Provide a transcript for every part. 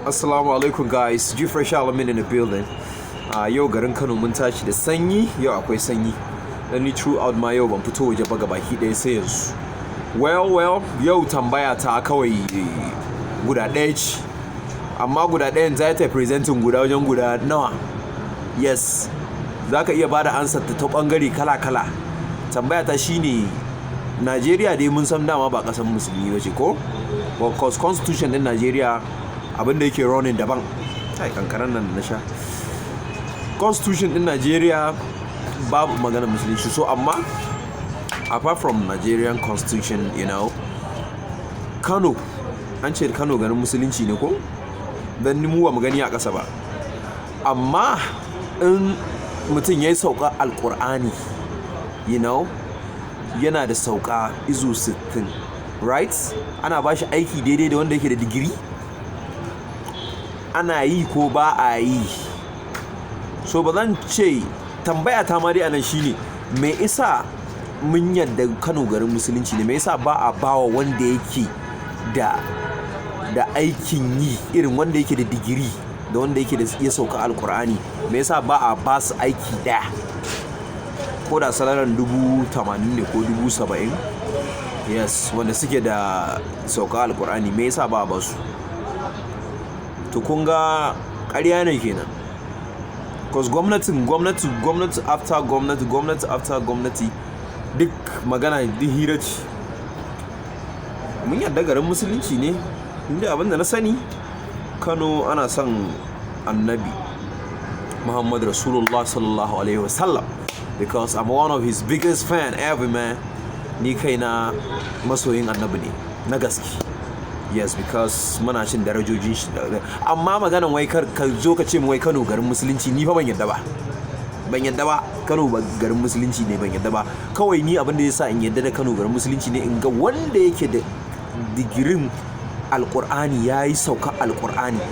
Assalamu alaikum guys, G Fresh Alamin in the building. Yau garin Kano mun tashi da sanyi, yau akwai sanyi. Dan ni throughout ma yau ban fito waje ba gabaki ɗaya sai yanzu. Well, yau tambaya ta kawai guda ɗaya ce. Amma guda ɗayan za ta presenting guda wajen guda nawa? Yes, za ka iya bada answer ta ɓangare kala-kala. Tambaya ta shine, Najeriya dai mun san dama ba ƙasar Musulmi ba ce ko? Because constitution ɗin Najeriya, abin da yake running daban. Ai kankaran nan na sha. Constitution ɗin Najeriya babu maganar Musulunci, so amma apart from Nigerian constitution, Kano an ce Kano garin Musulunci ne ko? Dan ni mu ba mu gani a ƙasa ba. Amma in mutum ya yi sauka Alƙur'ani, yana da sauka izu 60, right? Ana ba shi aiki daidai da wanda yake da digiri? Ana yi ko ba a yi? So ba zan ce tambaya ta ma dai anan shine, me isa mun yadda Kano garin Musulunci ne, me yasa ba a bawa wanda yake da aikin yi irin wanda yake da digiri da wanda yake da ya sauka Alkur'ani, me yasa ba a ba su aiki ɗaya, ko da salaryn 80,000 ne ko 70,000? Yes, wanda suke da sauka Alkur'ani, me yasa ba a ba su? To kun ga ƙarya ne kenan, cause gwamnatin, gwamnati, gwamnati after gwamnati, gwamnati after gwamnati, duk magana, duk hira ce. Mun yarda garin Musulunci ne. Inda abin da na sani, Kano ana son Annabi Muhammad Rasulullah sallallahu alaihi wasallam, because I'm one of his biggest fan ever, man. Ni kaina masoyin Annabi ne na gaske. Yes, because muna cin darajojin shi. Amma maganan wai kar ka zo ka ce mu wai Kano garin Musulunci, ni fa ban yadda ba, ban yadda ba. Kano ba garin Musulunci ne, ban yadda ba. Kawai ni abin da ya sa in yadda da Kano garin Musulunci ne, in ga wanda yake da digirin Alkur'ani, ya yi sauka Alkur'ani,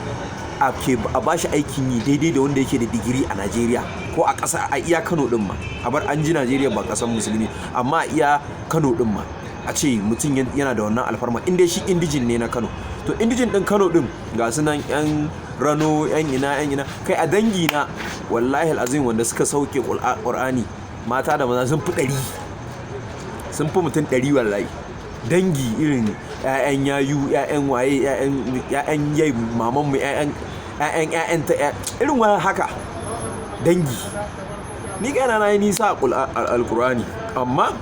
a ke a ba shi aikin yi daidai da wanda yake da digiri a Najeriya ko a ƙasa, a iya Kano din ma. A bar an ji Najeriya ba ƙasar Musulmi, amma a iya Kano din ma, a ce mutum yana da wannan alfarma, in dai shi indigene ne na Kano. To indigene din Kano din ga su nan, yan Rano, yan ina, yan ina. Kai, a dangi na, wallahi al'azim, wanda suka sauke Qur'ani mata da maza sun fi 100, sun fi mutum 100 wallahi. Dangi irin 'ya'yan yayu, 'ya'yan waye, 'ya'yan yai mamanmu, 'ya'yan 'ya'yan ta, irin wani haka dangi. Ni kaina na yi nisa a Alkur'ani, amma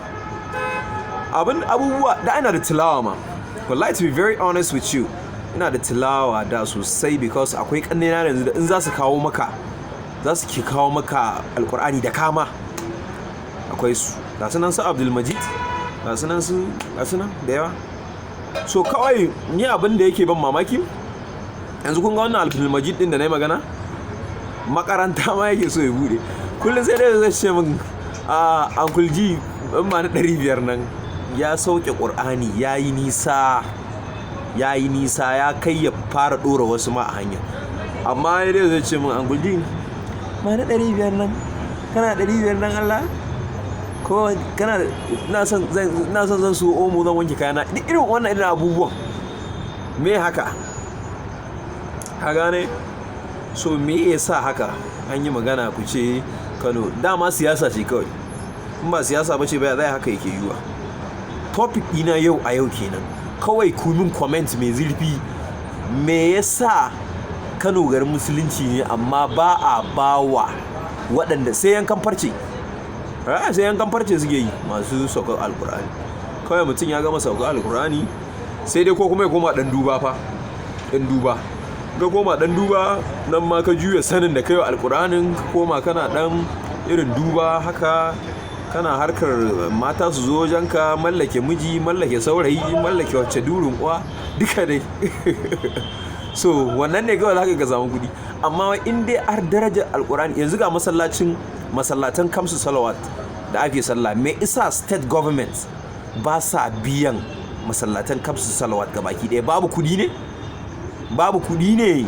abin abubuwa da ina da tilawa ma, wallahi, to be very honest with you, ina da tilawa da sosai, because akwai kannena yanzu da in za su kawo maka, za su ke kawo maka Alkur'ani da kama. Akwai su, ga su nan, su Abdulmajid, ga su nan, su ga su nan da yawa. So kawai ni abin da yake ban mamaki yanzu, kun ga wannan Abdulmajid din da na yi magana, makaranta ma yake so ya bude. Kullum sai dai zai ce min, a Uncle G, in ma na 500 nan. Ya sauke Ƙur'ani, ya yi nisa, ya yi nisa, ya kai ya fara ɗora wasu ma a hanya, amma dai zai ce min, "Uncle G, ma na 500 nan, kana 500 nan Allah ko kana ina son zan su Omo, zan wanke kayana." Duk irin wannan irin abubuwan, me haka ka gane? So me yasa haka? An yi magana ku ce Kano dama siyasa ce kawai. In ba siyasa ba ce ba, zai haka yake yiwuwa? Topic ɗina yau a yau kenan. Kawai ku min comment mai zurfi, me yasa Kano garin Musulunci ne amma ba a bawa waɗanda sai yankan farce, sai yankan farce suke yi masu saukar Alkur'ani? Kawai mutum ya gama saukar Alkur'ani, sai dai ko kuma ya koma ɗan duba fa. Ɗan duba, ka koma ɗan duba nan ma, ka juya sanin da kai wa Alkur'anin, ka koma kana ɗan irin duba haka, kana harkar mata su zo wajenka, mallake miji, mallake saurayi, mallake wacce durin uwa, duka dai. So wannan ne kawai zaka ga samu kuɗi. Amma in dai har darajar Alkur'ani, yanzu ga masallacin, masallatan kamsu salawat da ake sallah, me isa state government ba sa biyan masallatan kamsu salawat gabaki ɗaya? Babu kuɗi ne? Babu kuɗi ne?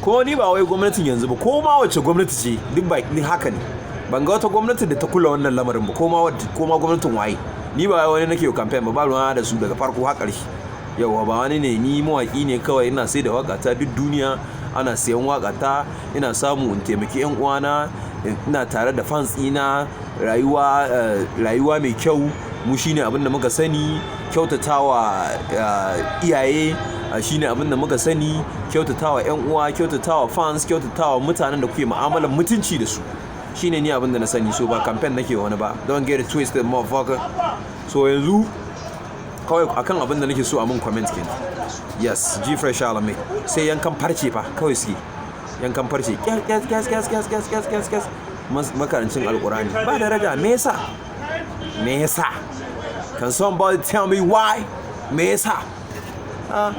Ko ni ba wai gwamnatin yanzu ba, ko ma wacce gwamnati ce, duk ba haka ne. Ban ga wata gwamnati da ta kula wannan lamarin ba, ko ma gwamnatin waye. Ni ba wani nake campaign ba, ba ruwa da su daga farko har ƙarshe. Yauwa, ba wani ne ni, mawaƙi ne kawai. Ina sai da waƙa ta duk duniya, ana siyan waƙa ta, ina samu in taimaki 'yan uwana, ina tare da fans ɗina, rayuwa, rayuwa mai kyau. Mu shine abin da muka sani, kyautatawa iyaye shine abin da muka sani, kyautatawa 'yan uwa, kyautatawa fans, kyautatawa mutanen da kuke mu'amalar mutunci da su. Shine ni abin da na sani. So ba campaign nake wani ba. Don't get it twisted, motherfucker. So yanzu kawai akan abin da nake so a mun comment kenan. Yes, G Fresh Alame. Sai yankan farce fa kawai suke. Yankan farce. Kyas kyas kyas kyas kyas kyas kyas kyas kyas. Makarancin Alkurani. Ba daraja. Me yasa? Me yasa? Can somebody tell me why? Me yasa? Ah.